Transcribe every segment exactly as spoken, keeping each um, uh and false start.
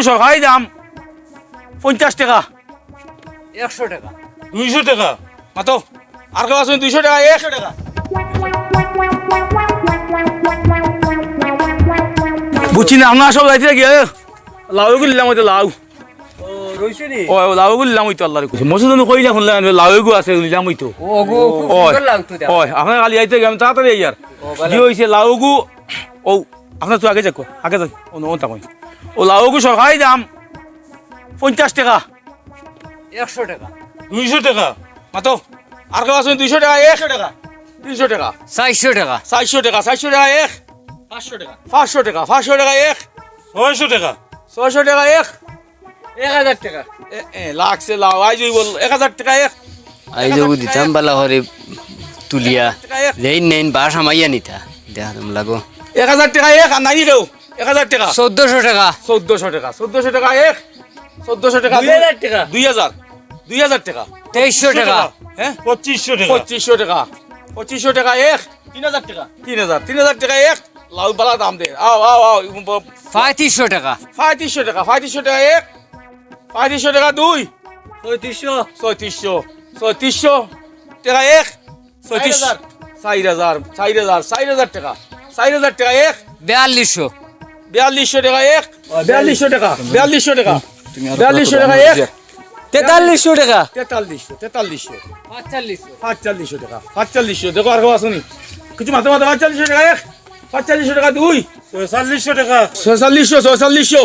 সরকারি দাম পঞ্চাশ টেকা। একশো টেকা। দুইশো টেকা। মাতো। আর কেউ আছইন? দুইশো টেকা, একশো টেকা। বুঝছি না, আপনারা সব যাইতে গিয়া, এ, লাউ এগু নিলাম অইতো, লাউ। ও, রইছে নি? ও, ও, লাউ এগু নিলাম অইতো, আল্লাহর কসম। মসজিদ নু কইলা শুনলাম, লাউ এগু আছে, নিলাম অইতো। ও, ওগু খুব ওই, সুন্দর লাগতো দেখো। ওই, আপনারা খালি আইতে গিয়া, আমি তাড়াতাড়ি আইয়ার। ও, ভালো। জি অইছে, লাউ এগু, ও, আপনারা তো আগে যাও, আগে যাও, অন্য, অন্য থাকো। ও, লাউ এগু সরকারি দাম পঞ্চাশ টেকা। একশো টেকা। দুইশো টেকা। মাতো। আর কেউ আছইন? দুইশো টেকা, একশো টেকা। তিনশো টেকা। চাইরশো টেকা। চাইরশো টেকা, চাইরশো টেকা এক। পাঁচশো টেকা। পাঁচশো টেকা, পাঁচশো টেকা এক। ছয়শো টেকা। ছয়শো টেকা এক। এক হাজার টেকা। এ, এ, লাগছে লাউ, আইজ অইবো এক হাজার টেকা এক। আইজ অগু দিতাম বালা করি তুলিয়া। এক হাজার টেকা এক। যেইন নেইন বাস হামাইয়া নিতা। দেখা তুমি লাগো। এক হাজার টেকা এক, আর নাই কেউ। এক হাজার টেকা। চৌদ্দশো টেকা। চৌদ্দশো টেকা, চৌদ্দশো টেকা এক। চৌদ্দশো টেকা দুই। দুই হাজার টেকা। দুই হাজার। দুই হাজার টেকা। তেইশশো টেকা। হ্যাঁ? পঁচিশশো টেকা। পঁচিশশো টেকা। পঁচিশশো টেকা এক। তিন হাজার টেকা। তিন হাজার, তিন হাজার টেকা এক। লাউ বালা দাম দে। আও, আও, আও। পঁয়ত্রিশশো টেকা। পঁয়ত্রিশশো টেকা, পঁয়ত্রিশশো টেকা এক। পঁয়ত্রিশশো টেকা দুই। ছয়ত্রিশশো। ছয়ত্রিশশো। ছয়ত্রিশশো টেকা এক। ছয়ত্রিশ। চাইর হাজার। চাইর হাজার, চাইর হাজার, চাইর হাজার টেকা। চাইর হাজার টেকা এক। বিয়াল্লিশশো। বিয়াল্লিশশো টেকা এক। বিয়াল্লিশশো টেকা, বিয়াল্লিশশো টেকা। বিয়াল্লিশশো টেকা এক। তেতাল্লিশশো টেকা। তেতাল্লিশশো, তেতাল্লিশশো। পাঁচচল্লিশশো। পাঁচচল্লিশশো টেকা, পাঁচচল্লিশশো। দেখো আর কেউ আছইন নি? কিছু মাতো মাতো, পাঁচচল্লিশশো টেকা এক। পাঁচচল্লিশশো টেকা দুই। ছয়চল্লিশশো টেকা। ছয়চল্লিশশো, ছয়চল্লিশশো।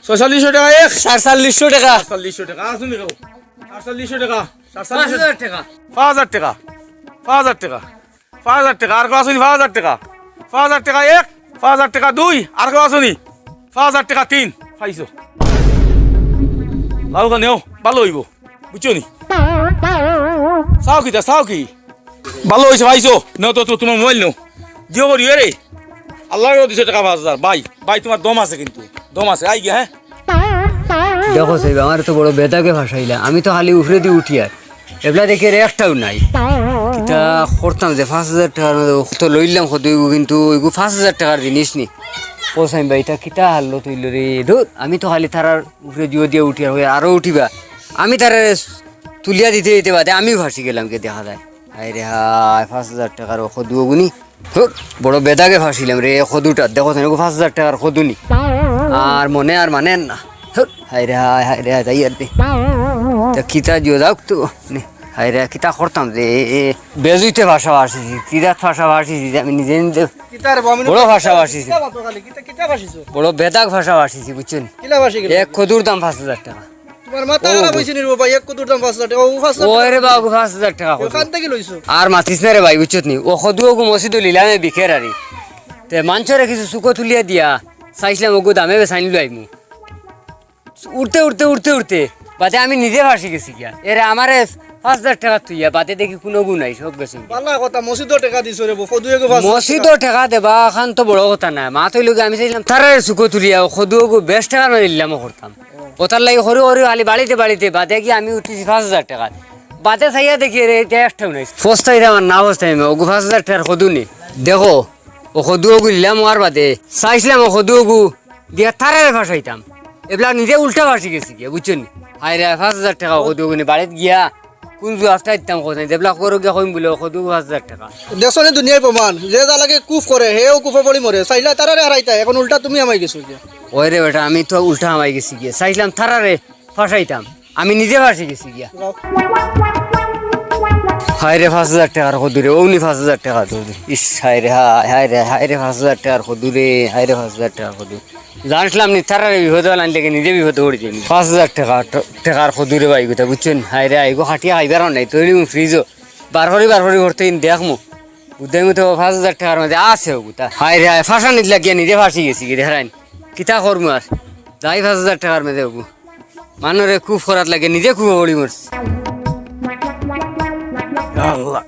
ছয়চল্লিশশো টেকা এক। সাতচল্লিশশো টেকা। সাতচল্লিশশো টেকা, আছইন নি কেউ? সাতচল্লিশশো টেকা। পাঁচ হাজার টেকা। পাঁচ হাজার টেকা। পাঁচ হাজার টেকা। পাঁচ হাজার টেকা। আর কেউ আছইন নি? পাঁচ হাজার টেকা। পাঁচ হাজার টেকা এক, পাঁচ হাজার টেকা দুই, আর কেউ আছইন নি? পাঁচ হাজার টেকা তিন। পাইছো? লাউ খান নেও, বালা অইবো। বুঝছো নি? চাও কিতা, চাও কি? বালা অইছে, পাইছো? নেও তো, তো, তুমার মোবাইল নেও। দিও করি, এ রে। আল্লায় দিছে টেকা পাঁচ হাজার। ভাই, ভাই, তুমার দম আছে কিন্তু। দম আছে, আই গিয়া, হ্যাঁ? দেখো সাইব, আমারে তো বড় বেদাগে ফাঁসাইলা। আমি তো খালি উপরেদি উঠিয়ার। এবলা দেখি এর একটাও নাই। কিতা করতাম যে পাঁচ হাজার টেকার মধ্যে কত লইলাম কত অইগু, কিন্তু অইগু পাঁচ হাজার টেকার জিনিস নি। ও সাইব ভাই, ইতা কিতা হাল্লত অইলো রে? ধুর, আমি তো খালি তারার উপরেদি দিয়া উঠিয়ার, অয় আরো উঠিবা। আমি তারারে তুলিয়া দিতে দিতে বাদে আমিও ফাঁসি গেলাম গি দেখা যায়। হায় রে হায়, পাঁচ হাজার টেকার অ কদু অগু নি। হুর, বড় বেদাগে ফাঁসিলাম রে, কদুটা দেখো, পাঁচ হাজার টেকার কদু নি। আর মনে আর মানে না। হুর, হায় রে হায়, হায় রে হায়, তাই আর দে। তা কিতা দিও যাউক তো, নে, হায় রে, কিতা করতাম রে, বেজুইতে ফাঁসা ফাঁসিছি, কিরাত ফাঁসা ফাঁসিছি, আমি নিজে নিজে কিতা রে বাবা, আমি বড় ফাঁসা ফাঁসিছি। কিতা বাতো খালি, কিতা, কিতা ফাঁসিছো? বড় বেদাগ ফাঁসা ফাঁসিছি, বুঝছইন? কিলা ফাঁসি গেল? এক কদুর দাম পাঁচ হাজার টেকা। তুমার মাথা ও, খারাপ অইছে নি রে বাবা, এক কদুর দাম পাঁচ হাজার টেকা, ও পাঁচ হাজার ওই রে বাবা, পাঁচ হাজার টেকা কদু। অখান থাকি লইছো? আর মাতিস না রে ভাই, বুঝছত নি? ও কদু অগু মসজিদো লিলামে বিকের আরি। তে মানষরে কিছু চুকো তুলিয়া দিয়া, চাইছলাম অগু দামে বেচাইন লইমু। উঠতে, উঠতে, উঠতে, উঠতে, বাদে আমি নিজে ফাঁসি গেছি গিয়া। এরে আমারে পাঁচ হাজার টেকা থইয়া, বাদে দেখি কুনু গু নাই, সব গেছে। বালা কথা, মসজিদো টেকা দিছো রে বো, কদু অগু পাঁচ হাজার টেকা। মসজিদো টেকা দেবা, অখান তো বড় কথা নায়। মাত অইলো গি, আমি চাইছলাম তারারে চুকো তুলিয়া, ও কদু অগু বেশ টেকা নইলে লিলামো করতাম। অতার লাগি করি করি খালি বাড়িতে বাড়িতে বাদে গিয়া আমি উঠছি পাঁচ হাজার টেকা। বাদে চাইয়া দেখি রে, ইটা একটাও নাই। ফস্তাইতাম আর না ফস্তাইতাম, অগু পাঁচ হাজার টেকার কদু নি। দেখো, অ কদু অগু লিলাম অওয়ার বাদে চাইছলাম অ কদু অগু দিয়া তারারে ফাঁসাইতাম। এবলা নিজে উল্টা ফাঁসি গেছি গিয়া, বুঝছো নি? হায় রে, পাঁচ হাজার টেকা অ কদু অগু নি বাড়িত গিয়া কুন জুয়াফটা দিতাম কইছইন, যেবলা করো গিয়া কইম বুলে, অ কদু পাঁচ হাজার টেকা। দেখছো নি দুনিয়ার প্রমাণ, যে যার লগে কুফ করে, হেও কুফো পড়ি মরে। চাইলা তারারে হারাইতা, অখন উল্টা তুমি হামাই গেছো গিয়া। ওই রে বেটা, আমি তো উল্টা হামাই গেছি গিয়া। চাইছলাম তারারে ফাঁসাইতাম, আমি নিজে ফাঁসি গেছি গিয়া। যাও। হায় রে, পাঁচ হাজার টেকার কদু রে, অউ নি পাঁচ হাজার টেকা কদু। ইস, হায় রে, হায়, হায় রে, হায় রে, পাঁচ হাজার টেকার কদু রে, হায় রে, পাঁচ হাজার টেকার কদু। জানছিলাম নি, তারারে বিপদো ফালাইন লাগি নিজে বিপদো পড়ি যাইমু। পাঁচ হাজার টেকা, ট-, টেকার কদু রে ভাই, কথা বুঝছইন? হায় রে, আইগো খাটিয়া খাইবার নাই, থইলিমু ফ্রিজো। বার করি, বার করি করতে ইন দেখমু। উদ্দাইমু তো পাঁচ হাজার টেকার মাঝে আছে অগু তা। হায় রে, হায়, ফাঁসানিত লাগিয়া নিজে ফাঁসি গেছি গি, দেখরাইন। কিতা করমু আর? যাই পাঁচ হাজার টেকার মাঝে অগু। মানষরে কুফ করাত লাগে, নিজে কুফো পড়ি মরছি। ইয়া আল্লাহ।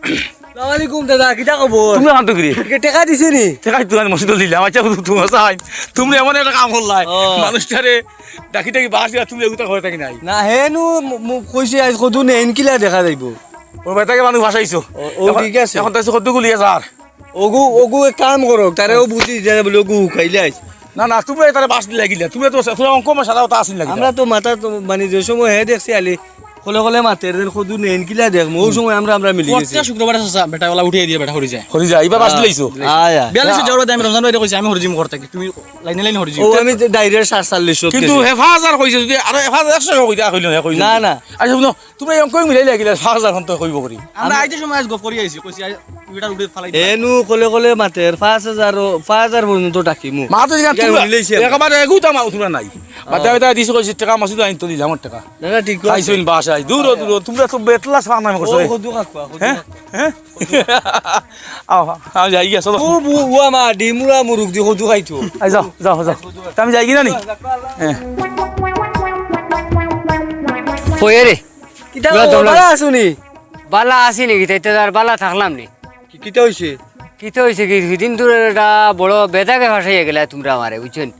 আসসালামু আলাইকুম দাদা, কিতা খবর? তুমি অখান তো কিরে? কে টেকা দিছে নি? টেকা তো আমি মসজিদো দিলাম। আচ্ছা, তুমি চাই, তুমি এমন একটা কাম করলায়, ও। মানুষটারে ডাকি ডাকি বাস দিয়া তুমি এগুতা করে থাকি নাই। না, হে নু ম-, ম-, কইছে আইজ কদু নেইন কিলা দেখা যাইবো। ওর বাড়ি থাকি মানুষ ফাঁসাইছো। ও, ও, অখন, ঠিক আছে। অখন তাইছে কদু গুলিয়া যার। অগু, অগু এক কাম করো, তারে অউ বুদ্ধি দিয়া বুলে অগু হুকাইলে আইজ। না, না, তুমরা তারে বাঁশ দিলাইলা কিলা? তুমরা তো, তুমরা অঙ্ক আমার সারা কথা আসিল না কিলা? আমরা তো মাথা তো, মানে, যে সময় হে দেখছি আলি, কলে কলে মাতের, যেন কদু নেইন কিলা দেখমু, অউ সময় আমরা, আমরা মিলি গেছি। প্রত্যেক শুক্রবারে চাচা, বেটা ওলা উঠাই দিয়া বেটা হরি যায়। হরি যায়, ইবার বাঁশ দিলাইছো? আয়, আয়। বিয়াল্লিশ যাওয়ার বাদে আমি রমজান ভাইরে কইছি, আমি হরি যাইমু ঘর থাকি, তুমি লাইনে লাইনে হরি যাইমু। ও, আমি তো direct সাতচল্লিশ কিন্তু কইছি। হে পাঁচ হাজার কইছে, যদি আরো পাঁচ হাজার একশো কইতা কইলো, হে কইলো। না, না। আচ্ছা, হুনো, তুমরা এই অঙ্ক মিলাইলা কিলা, পাঁচ হাজার অখন তো কইবো করি। আমরা আইতে সময় আজ গফ করি আইছি, কইছি, আই, ইটার উপরে ফালাই দিবা। এনু কলে কলে মাতের, পাঁচ হাজার, পাঁচ হাজার পর্যন্ত ডাকিমু। মা তো জিগান ইটা তুমরা, মিলাইছে। একেবারে এগুতা মাও তুমরা নাই। বাদে আমি তাই দিছি কইছি, টেকা মাসুদ আইন তো দিলাম আমার টেকা। না, না, ঠিক আছে। খাইছইন বাসায়, দূর, দূর, তুমরা তো বেতলা সাফ নামে করছো ও, রে। কদু খাকুয়া, কদু হ্যাঁ? খাকুয়া। হ্যাঁ? আও, আমি যাই গিয়া, চলো। ও, বু-, ও আমার ডিমুরা মুরুক দি কদু খাইতো। আই যাও, যাও, যাও। তা আমি যাই কি না নি? হ্যাঁ। কই রে? কিতা বালা আছো নি? বালা আছি নি? কিতা, ইতা আর বালা থাকলাম নি? কি, কিতা হইছে? কিতা হইছে কি? হিদিন তোর একটা বড় বেদাগে ফাঁসাইয়া গেলা তুমরা আমারে, বুঝছো নি?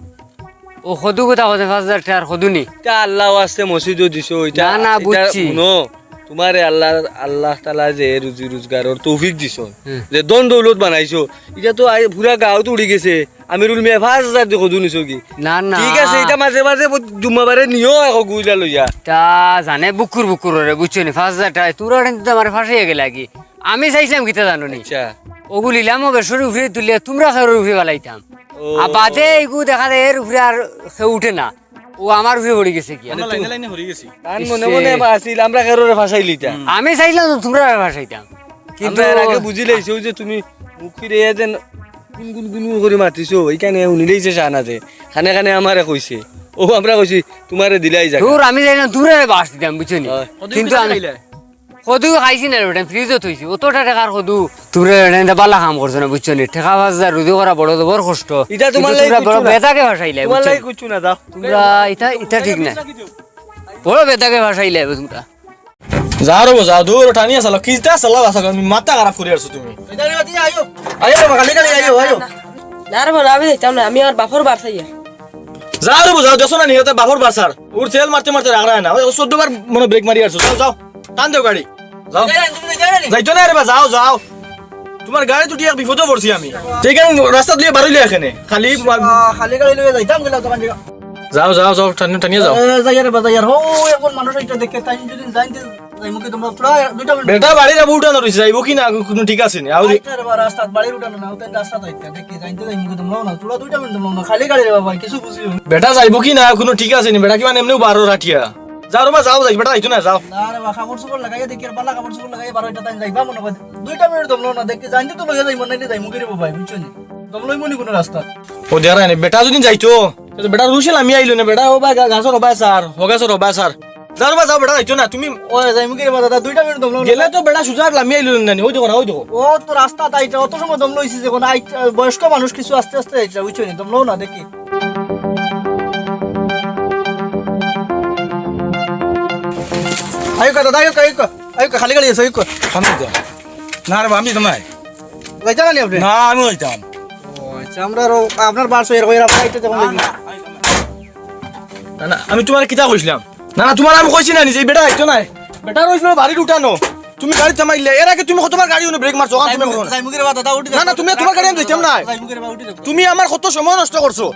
ও কদু কথা কইছে, পাঁচ হাজার টেকার কদু নি? ইটা আল্লাহ ওয়াস্তে মসজিদও দিছো, ইটা, না, না, ইটা বুঝছি। হুনো, তুমারে আল্লাহ, আল্লাহ তাআলা যে রুজি রোজগারর তৌফিক দিছইন, হুম। যে ধন দৌলত বানাইছো, ইটা তো আই পুরা গাঁওত উড়ি গেছে। আমিরুল মিয়া পাঁচ হাজার দি কদু নিছো কি? না, না। ঠিক আছে, ইটা মাঝে মাঝে ব-, জুম্মাবারে নিও এক গুইলা লইয়া। তা জানে বুকুর বুকুর ওরে, বুঝছো নি? পাঁচ হাজার টেকা, তোরা ওটা নিতে আমারে ফাঁসাইয়া গেলা কি? আমি চাইছিলাম কিতা জানো নি? আচ্ছা। ওগু লিলাম ও বেসর উপরে তুলিয়া তুমরা খেরর উপরে বালাইতাম। ও। আর বাদে এইগু দেখা যায় এর উপরে আর কেউ উঠে না। ও আমার উপরে পড়ি গেছে কি? আমরা লাইনে লাইনে হরি গেছি। তান মনে মনে আছিল, আমরা খেররে ফাঁসাইলিতা। আমি চাইছিলাম তো তুমরা ফাঁসাইতাম। কিন্তু আমরা এর আগে বুঝি লাইছি, ওই যে তুমি মুখ ফিরে যেন গুন গুন গুন গুন করি মাতিছো, ওইখানে উনি লইছে শাহনাজে। খানে খানে আমারে কইছে। ও আমরা কইছি, তুমারে দিলাই যাক। দূর, আমি চাইছিলাম তুমরারে বাঁশ দিতাম, বুঝছো নি? হয়। কিন্তু আমি কদু খাইছি না রে বেটা, ফ্রিজও থইছি। অতটা টেকার কদু। তুমরা বেটা এটা বালা কাম করছো না, বুঝছো নি? টেকা পাঁচ হাজার রুজি করা বড় জবর কষ্ট। ইটা তুমার কিন্তু লাগি তুমরা বড় কিচ্ছু না। বেদাগে ফাঁসাইলে, তুমার বুঝছো লাগি নি? কিচ্ছু না, যাও। তুমরা ইটা, ইটা ঠিক না। বড় বেদাগে ফাঁসাইলে তুমরা। যাও রে, যাও, দূর টানিয়া চালাও। কিতা চালাও, আছো, আমি মাথা খারাপ করি আছো তুমি। আইও রে, খালি খালি আইও, আইও। না রে বাবা, আমি যাইতাম না, আমি আমার বাপর বার চাইয়া। যাও রে, যাও, দেখছো না নি, ওটা বাপর বার স্যার। ওর তেল মারতে মারতে রাগ রায় না। ওই চোদ্দ বার মনে ব্রেক মারি আসছো। যাও, যাও। টান দেও গাড়ি। যাও। যাইতো না রে বা, যাও, যাও। তুমার গাড়ি দুটি এক বিপদে পড়ছি আমি। ঠিক আছে, রাস্তা দিয়ে বারইলে এখানে। খালি আহ, খালি গাড়ি লইয়া যাইতাম, গেলাম তখন। যাও, যাও, যাও, টানিয়া, টানিয়া যাও। এ, যাই রে বা, যাই আর। হো, এখন মানুষ এটা দেখে, তাই যদি যাইতে, যাই মুখে তোমরা পুরা দুইটা মিনিট। বেটা বাড়ির আবু উঠানো রইছে, যাইবো কি না, কোনো ঠিক আছে নি। আও দি- আইতে রে বা, রাস্তাত বাড়ির উঠানো না, ওটা রাস্তাত আইতে, দেখি, যাইতে যাই মুখে তোমরা না, তোমরা দুইটা মিনিট তোমরা না, খালি গাড়ি রে বাবা, কিছু বুঝিও না। বেটা যাইবো কি না, কোনো ঠিক আছে নি, বেটা কিবা এমনেও বারো রাঠিয়া। যাও রে বা, যাও, যাই, বেটা যাইতো না, যাও। না রে বা, কাপড় চোপড় লাগাইয়া দেখি, আর বালা কাপড় চোপড় লাগাইয়া বারো এটা তাই যাইবা মনে হয়। দুইটা মিনিট দমলো না, দেখি, যাইতে তো লইয়া যাই, মনে নাইলে যাই, মুখে রে বাবা, বুঝছো নি? দমলই মনে কোনো রাস্তা। ও দেরা নি, বেটা যদি যাইতো, তো বেটা রুশে লামি আইলো না, বেটা, ও ভাই, গা-, গাছর ও ভাই স্যার, ও গাছর ও ভাই স্যার। যাও রে বা, যাও, বেটা যাইতো না, তুমি ও যাই মুখে রে বা, দাদা, দুইটা মিনিট দমলো না। গেলে তো বেটা সুজা লামি আইলো না নি, ওই দেখো না, ওই দেখো। ও তো রাস্তা তাই, অত সময় দমলো হইছে যখন, আই, বয়স্ক মানুষ কিছু আস্তে আস্তে যাইতে, বুঝছো নি? দমলো না, দেখি। আইউক্কা দাদা, আইউক্কা, আইউক্কা, আইউক্কা, খালি গাড়ি আছে, আইউক্কা। খানো তো। না রে বা, আমি তো নাই। যাইতা না নি আপনি? না, আমি যাইতাম। ও, আচ্ছা, আমরা আরো আপনার বার সইয়ার কইরা আমরা আইতে যখন দেখি। না, না, আমি তুমারে কিতা কইছিলাম? না, না, তুমারে আমি কইছি না নি যে এই বেটা আইতো নায়। বেটা রইছিল বাড়ির উঠানো। তুমি গাড়ি থামাইলে, এর আগে তুমি কতবার গাড়ি উনো ব্রেক মারছো, ওখান তুমি কখনো? যাই মুখে রে বা দাদা, উঠি না, না, যাও। তুমি তুমার গাড়ি আমি যাইতাম নায়। যাই মুখে রে বা, উঠি যাও। তুমি আমার কত সময় নষ্ট করছো।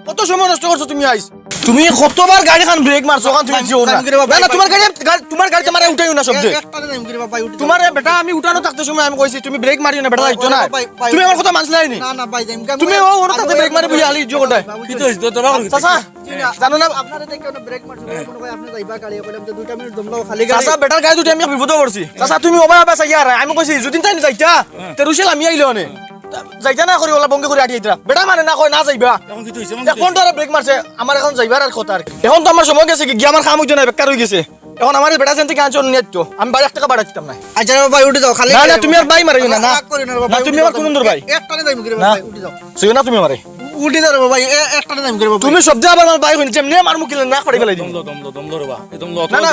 কত সময় নষ্ট করছো তুমি আইস? তুমি কতবার গাড়ি খান ব্রেক মারছো, ওখান তুমি যাও না। যাই মুখে রে বা, না, না, ভাই, তুমার গাড়ি, গাড়ি, তুমার গাড়ি তুমারে উঠাইও না শব্দে। এ-, একটা যাই মুখে রে বা, ভাই, উঠি যাও। তুমারে বেটা আমি উঠানো থাকতে সময় আমি কইছি তুমি ব্রেক মারিও না, বেটা যাইতো না। ভাই, ভাই, তুমি আমার কথা মানছিলাই নি? না, না, ভাই, যাই মুখে। তুমি ও ওর তাতে ব্রেক মারি বুঝে হালি ইজ্জো করতে। ভাই, উঠি যাও। কিতা হইছে? তো, তো, চাচা, জি না, জানো না? আপনারে দেখে ওটা ব্রেক মারছে, মনে হয় আপনি যাইবা গাড়ি, কইলাম যে দুইটা মিনিট দমলাও, খালি গাড়ি। চাচা, বেটার গাড়ি দুটি আমি বিপদে পড়ছি। চাচা, তুমি ওবা ওবা চাইয়া আর আমি কইছি, যদি তাই না যাইতা, তে রুশেল আমি আইলো অনে। যাইতা না করি, ওলা বঙ্গে করে আটি আইতরা। বেটা মানে না কয় না যাইবা। এখন কিতা হইছে? এখন কিতা এখন তো হইছে? আর ব্রেক মারছে, আমার এখন যাইবার আর কথা আর কি। এখন তো আমার সময় গেছে কি, গিয়া আমার কাম হইতো না, বেকার হয়ে গেছে। এখন আমার বেটা যেন থেকে আনছো নিয়ে তো, আমি বাড়ি এক টাকা বাড়াইতাম না। আচ্ছা রে ভাই, উঠি যাও, খালি না, না, গাড়ি তুমি আর ভাই মারিও না, না। রাগ করি না রে ভাই, না, উঠি তুমি যাও, আমার কোন দূর ভাই? এক টানে যাই মুখে রে না। ভাই, উঠি যাও। শুইও না তুমি আমারে। উঠি যাও রে ভাই, এ-, এক টানে যাই মুখে রে ভাই। তুমি শব্দে আবার আমার ভাই হইনি, যেমনি আমার মুখে না করে ফেলাই দিমু। দমলো, দমলো, দমলো রে বা। এই দমলো, না, না।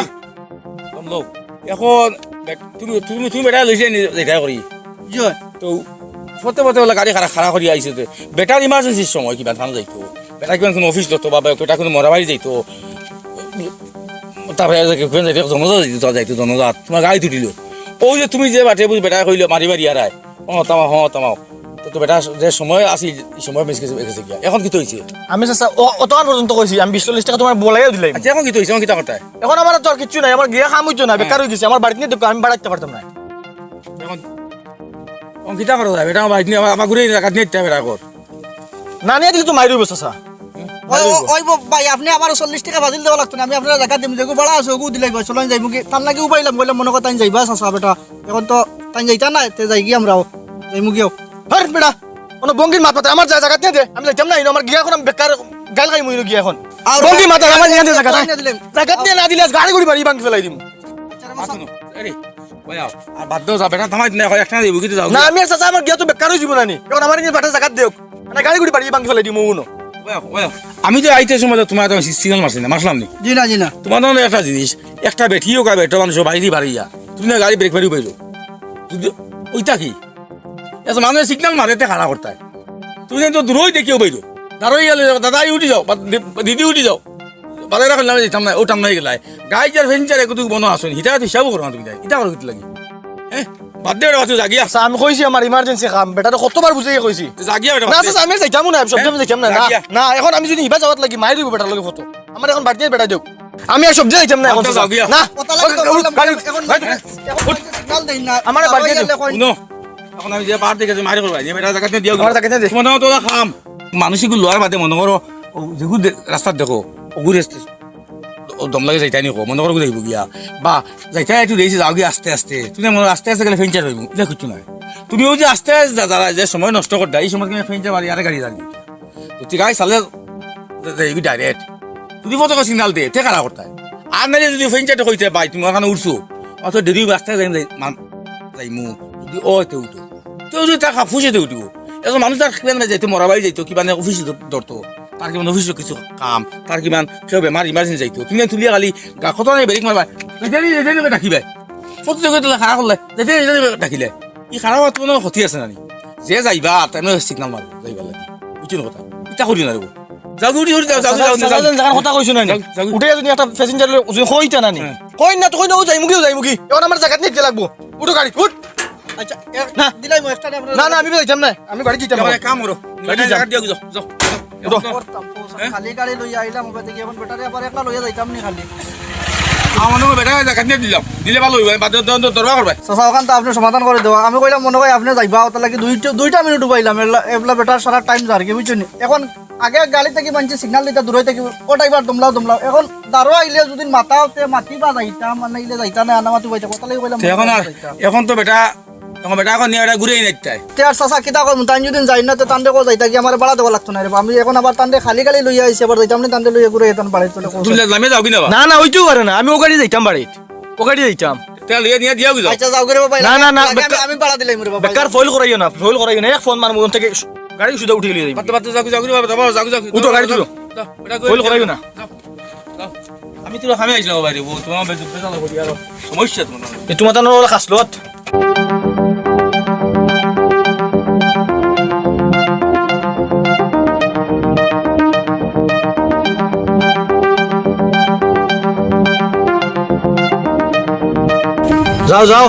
দমলো। এখন বেট-, তুমি, তুমি, তুমি বেটা লইছে নি, দেখা করি। জি হয়। তো ফতে ফতে বলে গাড়ি খাড়া, খাড়া করি আইছে তো। বেটার ইমার্জেন্সির সময় কিবা থানা যাইতো। বেটা কিবা কোনো অফিস ধরতো বা বেটা কোনো মরাবাড়ি যাইতো। তারপরে আর কি, কোন যাইতো, জনজাত যাইতো, যাইতো জনজাত। তুমার গাড়ি তুটিল। ওই যে তুমি যে বাটে বুঝ বেটা কইলো, মারি বাড়ি আর আয়। ও, থামাও, হ, থামাও। তো বেটা যে সময় আছিল, ই সময় মিস গেছে, গেছে গিয়া। এখন কিতা অইছে? আমি চাচা, অ-, অতখান পর্যন্ত কইছি, আমি বিশ চল্লিশ টেকা তুমার বলাইয়া দিলাম। আচ্ছা, এখন কিতা অইছে? এখন কিতা করতায়? এখন আমার তো আর কিচ্ছু নাই, আমার গিয়া কাম অইতো না, বেকার অই গেছি, আমার বাড়িত নিয়া দেখো, আমি বাড়াইতে পারতাম না। এখন, এখন কিতা করা যায়? বেটা, আমার বাড়িত নিয়া, আমার, আমার ঘুরে জাগাত নিয়া দিতে হবে বেটা এখন। না নিয়া দিলে তো মাইর অইবো চাচা। ওই, ওই, ওই ব-, ভাই, আপনে আমারে চল্লিশ টেকা বাজিল দেওয়া লাগতো না, আমি আপনারে জাগাত দিমু, যেগু ভাড়া আছে, ওগু দিলাই ভাই, চলেন যাইমু কি, তার লাগি উবাইলাম, কইলাম মনে কয় তাইন যাইবা চাচা বেটা, এখন তো তাইন যাইতা নায়, তে যাইগি আমরাও, যাইমু গিয়াও। হর বেটা, কোনো ভঙ্গির মাত মাতে, আমার যা জাগাত নিয়া দে, আমি যাইতাম না, ইনো আমার গিয়া এখন আমি বেকার গাইল খাইমু ইনো গিয়া এখন। আর ভঙ্গির মাত, আমার নিয়া দে জাগাত, নিয়া দিলাম। জাগাত নিয়া না দিলে আজ গাড়ি গুড়ি বাড়ি ভাঙি ফেলাই দিমু। আচ্ছা, রে মামা। আসুন। আরে, ওই আও। আর বাদ দেও, যা বেটা থামাই দিন, এখন একটা দিবো, কিন্তু যাও। না, আমি আর চাচা, আমার গিয়া তো বেকার অই যাইবো না নি। এখন আমার নিয়া বেটা জাগাত দেও। মানে গাড়ি গুড়ি বাড়ি ভাঙি ফেলাই দিমু উনো। ওই আও, ওই আও। আমি তো আইতে সময় তো তোমার তো সিগন্যাল মারছি না, মারলাম নি? জি না, জি না। তোমার তো একটা জিনিস, একটা বেটি হোক আর বেটা মানুষ বাইরে বাড়িয়া, তুমি না গাড়ি ব্রেক মারি বাইরো। যদি ওইটা কি? এত মানুষ সিগন্যাল মারে তে খাড়া করতায়। তুমি তো দূরই দেখিও বাইরো। দাঁড়াই গেলে, "দাদা, এই উঠি যাও, বা দি-, দিদি উঠি যাও।" বাজারে রাখলাম, আমি দিতাম না, ওটাম নাই গেলায়। গাই যার ফেঞ্চার একটু বনো আসুন, হিতা তো হিসাবও করো না তুমি তাই। ইতা করো কিতা লাগি? হ্যাঁ? বাদ দে ওটা, তুই জাগিয়া। আচ্ছা, আমি কইছি আমার ইমার্জেন্সি কাম, বেটারে কতবার বুঝাইয়া কইছি। তুই জাগিয়া ওটা না, বাদ দে। আচ্ছা, আমি আর যাইতাম না, সব হ্যাঁ? সময় যাইতাম না। না, জাগিয়া। না, এখন আমি যদি হিবা যাওয়াত লাগি, মাইর অইবো বেটার লগে ফটো। আমার এখন বাড়িত বেটা দেও। আমি আর সবজি যাইতাম না এখন, বাদ দে, চাচা। যাও গিয়া। না। কথা লাগে তো ওই, বললাম, গাড়ি এখন, এখন, এখন, এখন সিগন্যাল দেই না। আমার বাড়িত যাইলে দেও। কই? হুনো, এখন আমি যে বার দেখে মারি করবা, যে বেটা জাগাত নিয়া দিও। আমার জাগাত নিয়া দে। তোমার তো কাম। মানুষ এগু লওয়ার বাদে মনে করো, ও যেগু দে-, রাস্তাত দেখো, ওগু রেস্ট, ও দম লাগে যাইতায় নি কো, মনে করো যাইবো গিয়া। বা যাইতায় একটু রইছে, যাও গিয়া আস্তে আস্তে। তুমি মনে করো আস্তে আস্তে গেলে ফেঞ্চার অইবো, ইলা কিচ্ছু নাই। তুমি ওই যে আস্তে আস্তে যা-, যা-, যে সময় নষ্ট করতায়, এই সময় তুমি ফেঞ্চার মারি আরে গাড়ি দাঁড়িয়ে। তো ঠিক আছে, তাহলে যাইবি direct। যদি ফটো সিগন্যাল দে, তে খাড়া করতায়। আর নাইলে যদি ফেঞ্চাটে কইতে ভাই, তুমি ওখানে উঠছো, অত দেরি রাস্তায় যাই, যাই, মান-, যাইমু। যদি ও তে উঠো। তো যদি তার কাপ ফুসে তে উঠিবো। এখন মানুষ তার কিমান যাইতো, মরা বাড়ি যাইতো, কিমান অফিসে ধ-, ধরতো। তার কিমান অফিসে কিছু কাম, তার কিমান কেউ বেমার, ইমার্জেন্সি যাইতো। তুমি তুলিয়া খালি গা-, কত নাই ব্রেক মারবা। যাইতে নি, যাইতে নি, ডাকিবায়। ফটো দেখে তুলে খাড়া করলে, যাইতে নি, যাইতে নি, ডাকিলে। ই খারাপ হওয়ার তো কোনো ক্ষতি আছে না নি? যে যাইবা, তাই মানে সিগন্যাল মারবো, যাইবার লাগি। বুঝছো নি কথা? ইতা করি না রে। যাও, উঠি, উঠি, যাও, যাও, চাচা, যাও, চাচা, যাও। যেন জাগার কথা কইছো না নি? যাও, যাও। উঠে যদি একটা প্যাসেঞ্জার লই, উঠে কই ইতা না নি? হ্যাঁ। কই না তো কই না, ও যাইমু গি, ও যাইমু গি। এখন আমার জাগাত নিতে লাগবো। উঠো গাড়ি, উঠ। আচ্ছা, এক-, না। দিলাই মো, একটা আপনারা না, না, আমি যাইতাম না। আমি গাড়ি দিতাম না। এক কাম করো। গাড়ি দিতাম। জাগাত দিয়া যাও, যাও, যাও। উঠো। করতাম তো, হ্যাঁ? খালি গাড়ি লইয়া আইলাম, ওবা দেখি এখন বেটারে আবার একলা লইয়া যাইতাম নি খালি। আমার মনে হয় বেটারে জাগাত নিয়া দিলাম। দিলে ভালো হইবো। বাদ দে, দে, দে, দরবার করবে। চাচা, ওখান তো আপনে সমাধান করি দেওয়া। আমি কইলাম মনে হয় আপনে যাইবা, ওটার লাগি দুইটা, দুইটা মিনিট উবাইলাম। এবলা, এবলা বেটার সারা টাইম যার কি, বুঝছো নি? এখন আগে গাড়ি থাকি মানছি সিগন্যাল দিতা দূরে থাকি, ও ড্রাইভার দমলাও, দমলাও। এখন দারো আইলে যদি মাথা হতে মাতি বা যাইতাম, মানে ইলে যাইতা না, আনা মাতি বাইতে কথা লাগি কইলাম তে এখন আর, যাইতাম। এখন তো বেটা, এখন বেটা এখন নিয়া বেটা ঘুরে নাই তাই। তে আর চাচা কিতা কইমু, তাইন যদি যাই না, তে তানরে কো যাইতা কি, আমারে ভাড়া দেওয়া লাগতো না রে বা। আমি এখন আবার তানরে খালি গাড়ি লইয়া আইছি, আবার যাইতাম না, তানরে লইয়া ঘুরে যেতাম বাড়ি চলে কো। তুমি লামে যাও কি না বা? না, না, ওইটাও পারে না, আমি ও গাড়ি যাইতাম বাড়িত, ও গাড়ি যাইতাম। তে লইয়া নিয়া দিয়াও কি যাও? আচ্ছা, যাও করে বাবা, না, না, না, লাগে আমি, বেকার, আমি ভাড়া দিলাই মরে বাবা। বেকার ফোন করাইও না, ফোন করাইও না, এক ফোন মারমু ওখান থেকে গাড়ি সুদা উঠে লিয়ে যাইবি। বাদ দে, বাদ দে, যাও, যাও, যাও, যাও, যাও, যাও। উঠো, গাড়ি তুলো। যাও, এটা ফোন করাইও না। যাও, যাও। আমি তো খামে আইছিলাম বাইরে, ও তোমার বেশ বেজাল করি আর সমস্যা তোমার। এ তোমার তানোর ওলা খাসলত। যাও, যাও।